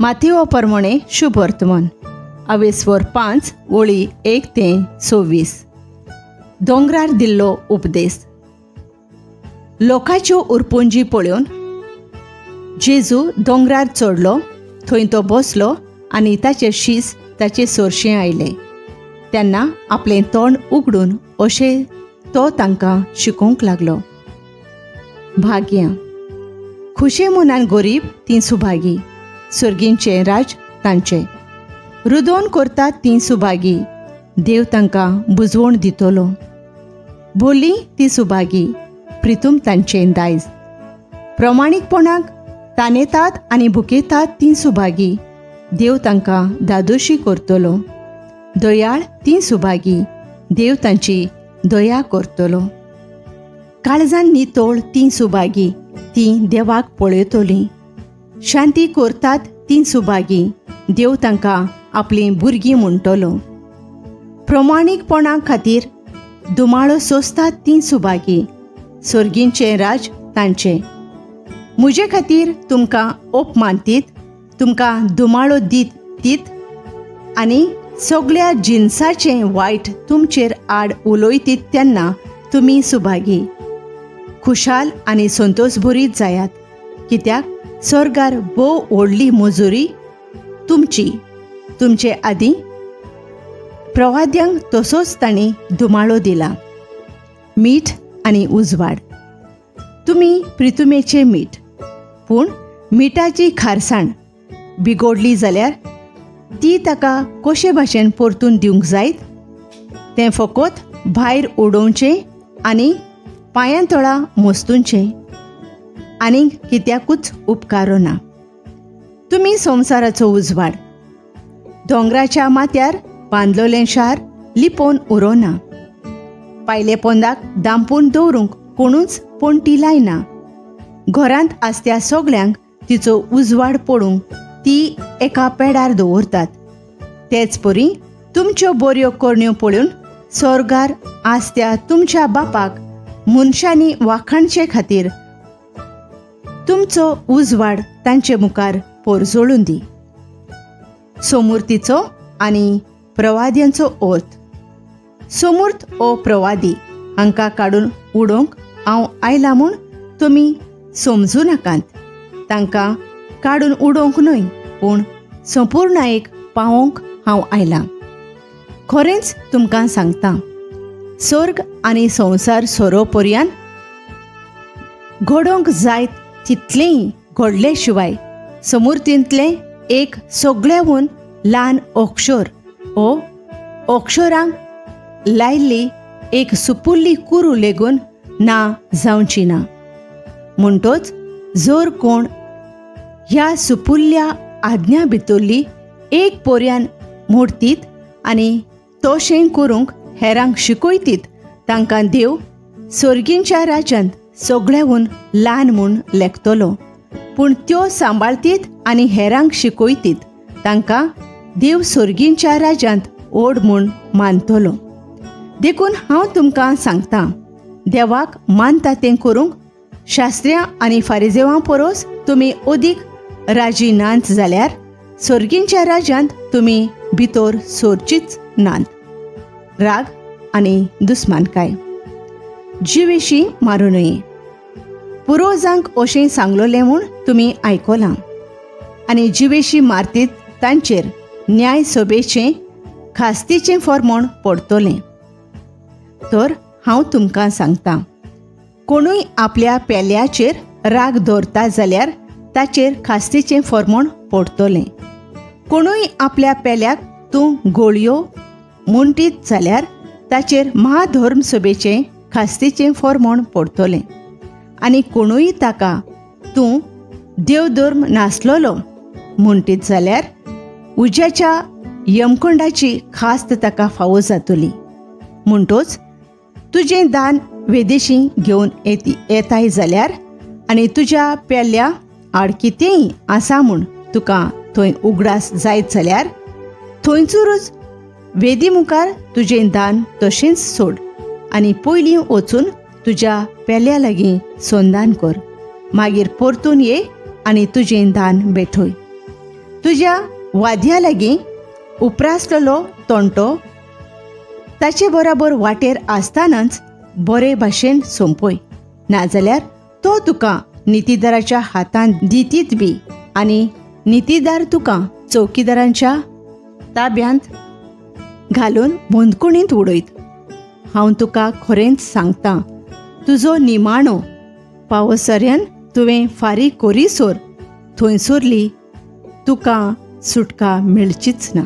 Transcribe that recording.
माथेवो परमणे शुभ वर्तमान अवेस्वर 5 ओळी 1 ते 26. दोंगरार दिल्लो उपदेश. लोकांच्यो उरपुंजी पळोवन जेजू दोंगरार चडलो. थंय तो बसलो आनी ताचे शीस ताचे सोरशें आयले. तेन्ना आपलें तोंड उगडून अशें तो तांकां शिकोवंक लागलो. भाग्यां खुशे मनान गरीब तीं सुभागी, सर्गींचें राज तांचें. रुदोन करतात तीं सुभागी, देव तांकां बुजवण दितलो. बोली ती सुभागी, प्रितूम तांचें दायज. प्रमाणीकपणाक तानेतात आनी भुकेतात तीं सुभागी, देव तांकां दादोशी करतलो. दयाळ तीं सुभागी, देव तांची दया करतलो. काळजान नितोळ तीं सुभागी, तीं देवाक पळयतलीं. शांती करतात तीं सुभागी, देव तांकां आपलीं भुरगीं म्हणटलो. प्रमाणीकपणा खातीर दुमाळो सोंसतात तीं सुभागी, सर्गींचें राज तांचें. म्हजे खातीर तुमकां अपमानतीत, तुमकां दुमाळो दीत आनी सगळ्या जिनसाचें वायट तुमचेर आड उलयतीत तेन्ना तुमी सुभागी. खुशाल आनी संतोशभरीत जायात, कित्याक स्वर्गार भोव व्हडली मजुरी तुमची. तुमचे आदीं प्रवाद्यांक तसोच तांणी दुमाळो दिला. मीठ आनी उजवाड. तुमी प्रितुमेचें मीठ, पूण मिठाची खारसाण बिगोडली जाल्यार ती ताका कशे भाशेन परतून दिवंक जायत? तें फकत भायर उडोवचें आनी पांयां तळा मोस्तुंचें, आनीक कित्याकूच उपकारना. तुमी संवसाराचो उजवाड. दोंगराच्या माथ्यार बांदलोलें शार लिपोवन उरोना. पायले पोंदाक दांपून दवरूंक कोणूच पणटी लायना. घरांत आसत्या सगळ्यांक तिचो उजवाड पडूंक ती एका पेडार दवरतात. तेच परी तुमच्यो बऱ्यो करण्यो पळोवन स्वर्गार आसत्या तुमच्या बापाक मनशांनी वाखाणचे खातीर तुमचो उजवाड तांचे मुखार पोरजोळून दी. सोमुर्तीचो आनी प्रवाद्यांचो अर्थ. सोमूर्त ओ प्रवादी हांकां काडून उडोवंक हांव आयला म्हूण तुमी समजूं नाकात. तांकां काडून उडोवंक न्हय, पूण संपूर्णायेक पावोवंक हांव आयलां. खरेंच तुमकां सांगता, स्वर्ग आनी संवसार सोरो पर्यान घडोवंक जायत तितलेंय घडले शिवाय समुर्तींतलें एक सगळ्याहून ल्हान अक्षर ओ अक्षरांक लायिल्ली एक सुपुल्ली कुरू लेगून ना जावची ना. म्हणटोच जर कोण ह्या सुपुल्ल्या आज्ञा भितरली एक पोरयान मोडतीत आनी तशें करूंक हेरांक शिकयतीत, तांकां देव सर्गींच्या राज्यांत सगळ्याहून ल्हान म्हूण लेखतलो. पूण त्यो सांबाळतीत आनी हेरांक शिकयतीत तांकां देव सर्गींच्या राज्यांत व्हड म्हूण मानतलो. देखून हांव तुमकां सांगतां, देवाक मानता तें करूंक शास्त्र्यां आनी फारिजेवां परस तुमी अदीक राजी नात जाल्यार सर्गींच्या राज्यांत तुमी भितर सरचीच नात. राग आनी दुस्मानकाय. जिवेशी मारूं नये. पुर्वजांक अशें सांगलोलें म्हूण तुमी आयकलां. आनी जिवेशी मारतीत तांचेर न्याय सभेचें खास्तीचें फॉर्मोण पडटलें. तर हांव तुमकां सांगतां, कोणूय आपल्या पेल्याचेर राग दवरता जाल्यार ताचेर खास्तीचें फॉर्मोण पडटलें. कोणूय आपल्या पेल्याक तूं गोळयो म्हणटीत जाल्यार ताचेर महाधर्म सभेचें खास्तीचें फॉर्मोण पडटलें. आनी कोणूय ताका तूं देवधर्म नासलोलो म्हणटीत जाल्यार उज्याच्या यमकोंडाची खास्त ताका फावो जातली. म्हणटोच तुजें दान वेदेशी घेवन येताय जाल्यार आनी तुज्या पेल्या आड कितेंय आसा म्हूण तुका थंय उगडास जायत जाल्यार थंयसरूच वेदी मुखार तुजें दान तशेंच सोड आनी पयलीं वचून तुज्या पेल्या लागीं संदान कर, मागीर परतून ये आनी तुजें दान बेठय. तुज्या वाद्या लागीं उपरासलेलो तोंटो ताचे बराबर वाटेर आसतनाच बरे भाशेन सोंपय, नाजाल्यार तो तुका नितीदाराच्या हातांत दितीत बी आनी नितीदार तुका चौकीदारांच्या ताब्यांत घालून बंदकुणींत उडयत. हांव तुका खरेंच सांगता, तुजो निमाणो पावसऱ्यान तुवें फारीक कोरीसोर थंयसरली तुका सुटका मेळचीच ना.